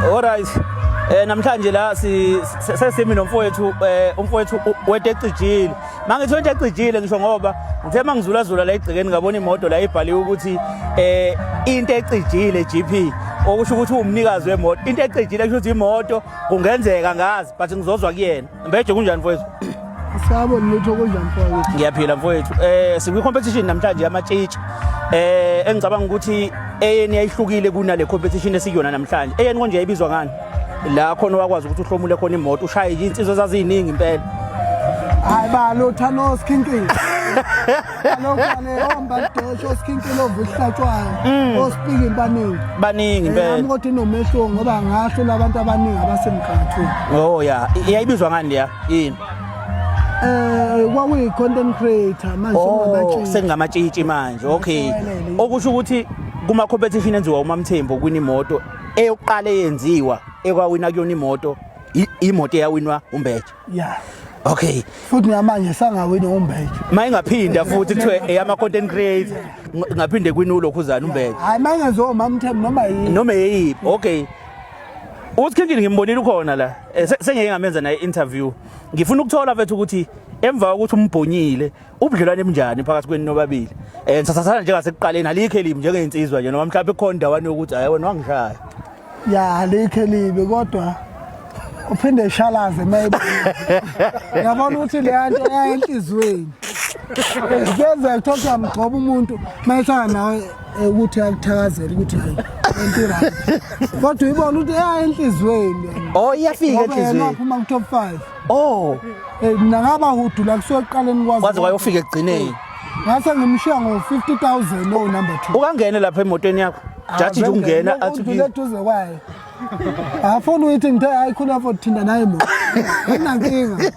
Alright. Namhlanje la si sesimi nomfowethu umfowethu wento ecijile. Mangithi wento ecijile ngisho ngoba ngithe mangizula zula la egcekeni ngabona imoto la ibhaliwe ukuthi into ecijile GP okusho ukuthi uwumnikazi wemoto. Into ecijile kusho ukuthi imoto kungenzeka ngazi but ngizozwa kuyena. Mbeje kunjani mfowethu? Sabo lutho kunjani mfowethu? Ngiyaphila mfowethu. Sikwi competition namhlanje yamatshitshi. Engicabanga ukuthi eyeni yayihlukile kunale competition esikuyona namhlanje. Eyeni konje yayibizwa ngani? La khona wakwazi ukuthi uhlomule khona imoto ushaye insizwa zaziningi impela. Hayi ba lutho no skinking. Lokho le omba dosho skinking ovuhlatshwayo. Ospiki baningi. Baningi impela. Yami kodwa inomehluko ngoba ngahlula abantu abaningi abasemgangathweni. Oh yeah, iyayibizwa ngani leya? Yini? Kwakuyi content creator manje Oh, sengamatshitshi. sengamatshitshi manje. Okay. Esewelele. Okusho ukuthi kuma competition enziwa uMamthembu kwini imoto eyokuqala eyenziwa ekwawina kuyona imoto imoto eyawinwa uMbeje. Yeah. Okay. Futhi namanje sangawini uMbeje. Mayingaphinda futhi kuthiwe eyama content creator ngaphinde kwinulo khuzana uMbeje. Hayi mangenziwa uMamthembu noma yini. Noma eyiphi. Okay. USkhindini ngimbonile ukhona la. Sengeke ngamenza naye interview. Ngifuna ukuthola mfethu ukuthi emva kokuthi umbhonyile ubudlelwane bunjani phakathi kwenu nobabili. Nisathathana njengasekuqaleni alikho elimi njengeinsizwa nje noma mhlawumbe ikhona indawana yokuthi hayi wena wangishaya. Ya alikho elibi kodwa uphinde eshalaze maybe. Yabona ukuthi le nto eya enhliziyweni. Kuyenzeka kuthiwa uyamgcoba umuntu mayehlangana nawe ukuthi akuthakazela ukuthi hayi into right. Kodwa uyibona ukuthi eya enhliziyweni. Oh iyafika Ngoba yena enhliziyweni. waphuma ku top 5. Oh Mina ngaba hudula kusuka ekuqaleni kwaze kwaze kwayofika ekugcineni. Ngase ngimshiya ngo 50,000 o number 2. Ukangene lapha emotweni yakho. Jathi nje ukungena athi udlule eduze kwayo. Afuna ukuthi ngithe hayi khona for thinda naye mo. Asinankinga.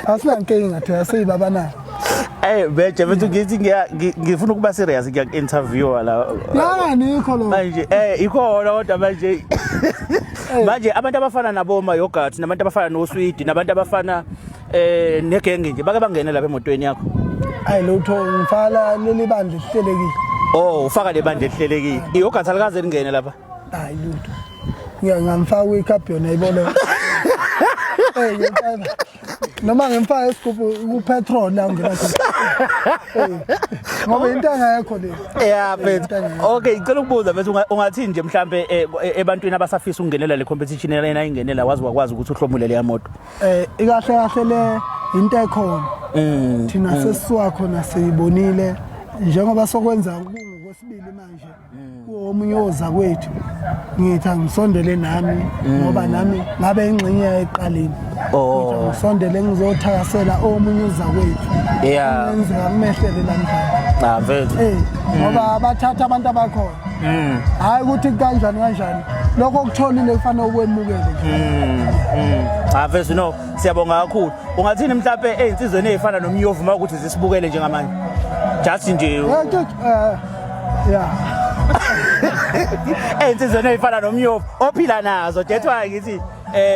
Asinankinga thina siyibaba na. Beje mfethu ngithi ngifuna ukuba serious ngiya interviewer la. La nikho lo. Manje ikhona kodwa manje manje abantu abafana naboma yogurt nabantu abafana noswidi nabantu abafana negenge nje bake bangene lapha emotweni yakho. Ayi lutho ngifala leli bandla lihlelekile. Oh ufaka le bandla elihlelekile. Iyogurt alikaze lingene lapha. Hayi lutho. Ngiyangamfaka kwi-carbon ayibona. Ngimfaka. Noma ngimfaka isigubhu ku-petrol la ngena khona. Ngoba into engekho le. Yeah mfethu. Okay, ngicela ukubuza mfethu ungathini nje mhlambe ebantwini abasafisa ukungenela le competition lena ayingenela wazi wakwazi ukuthi uhlomule leya moto. Ikahle kahle le into ekhona. Thina sesisuka khona siyibonile njengoba sokwenza kungokwesibili manje. Omunye oza kwethu ngithi angisondele nami ngoba nami ngabe ingxenye yayiqaleni. Oh. Ngisondele ngizothakasela omunye uza kwethu. Yeah. Ngenzeka kumehlele namhlanje. Cha mfethu. Ngoba bathatha abantu abakhona. Hayi ukuthi kanjani kanjani. Lokho okutholile kufanele ukwemukele nje. Cha mfethu no siyabonga kakhulu. Ungathini mhlawumbe ezinsizweni ezifana nomnyovu uma ukuthi zisibukele njengamanje? Just nje Yeah. Ezinsizweni ezifana nomnyovu ophila nazo that's why ngithi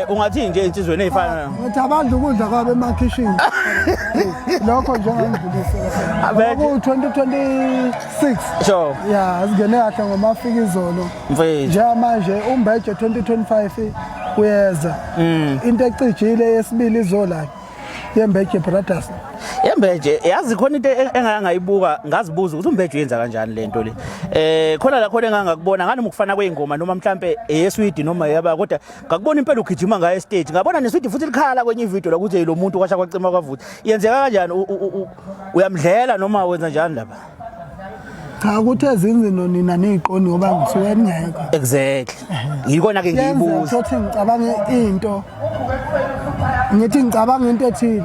ungathini nje ezinsizweni ezifana Ngithi abadla ukudla kwabo emakhishini. Lokho nje ngangidlulisela. Abethe. Ku 2026. Sure. Yeah, singene kahle ngomafika izolo. Mfethu. Njengamanje uMbeje 2025 uyeza. Into ecijile yesibili izola yeMbeje Brothers. Yembeje yazi khona into engangayibuka ngazibuza ukuthi uMbeje uyenza kanjani lento le. Khona la khona engangakubona ngani ukufana kweingoma noma mhlambe eyeswidi noma yaba kodwa ngakubona impela ugijima ngaye stage ngabona neswidi futhi likhala kwenye ivideo la ukuthi lo muntu kwasha kwacima kwavutha. Yenzeka kanjani uyamdlela noma wenza njani lapha? Cha ukuthi ezinye izinto nina niyiqondi ngoba ngisuke ningekho. Exactly. Yikona ke ngiyibuza. Ukuthi ngicabange into. Ngithi ngicabanga into ethile.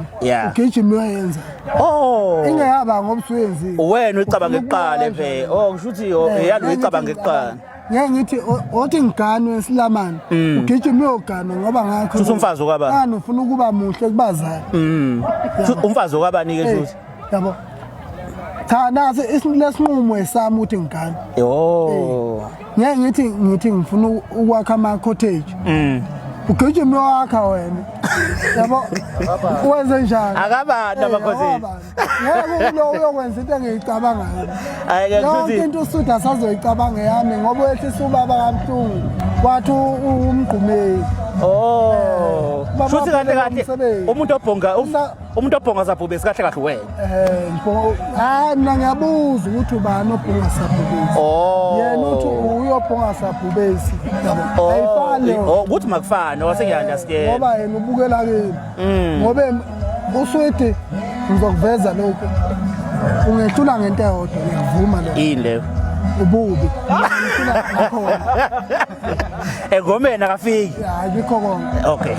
Ugijima uyenza. Oh. Ingeyaba ngoba usuyenzile. Wena uyicabange kuqala phe. Oh kusho ukuthi yalo uyicabange kuqala. Ngeke ngithi othi ngiganwe esilamane. Ugijima uyoganwa ngoba ngakho. Kusho umfazi okabani? Ngani ufuna ukuba muhle kubazali. Umfazi okabani ke futhi? Yabo. Cha nasi lesinqumo esami ukuthi ngigane. Oh. Ngeke ngithi ngifuna ukwakha ama cottage. Ugijima uyowakha wena. Yabo, wenze njani? Akabani abakhosini. Ngeke ulo uyokwenza into engiyicabangayo. Hayi ke Yonke kushuthi into usuthi asazoyicabanga yami ngoba wehlisa ubaba kabuhlungu wathi umgqumeli. Oh. Baba Shuthi kahle waphela kahle umsebenzi. umuntu obhonga umuntu obhonga sabhubesi kahle kahle wena. Hayi mina ngiyabuza ukuthi ubani obhonga sabhubesi. Oh. Yena uthi uyobhonga sabhubesi. Yabo. Oh, Ayifani leyo. Oh, ukuthi makufane wase ngiya-understand. Ngoba yena ubukela kimi. Mm. Ngoba uswidi ngizokuveza lokho. Ungehlula ngento eyodwa ngiyavuma lokho. Yini leyo? Ububi. Ngihlula ngakhona. Engomeni akafiki. Hayi bikho konke. Okay.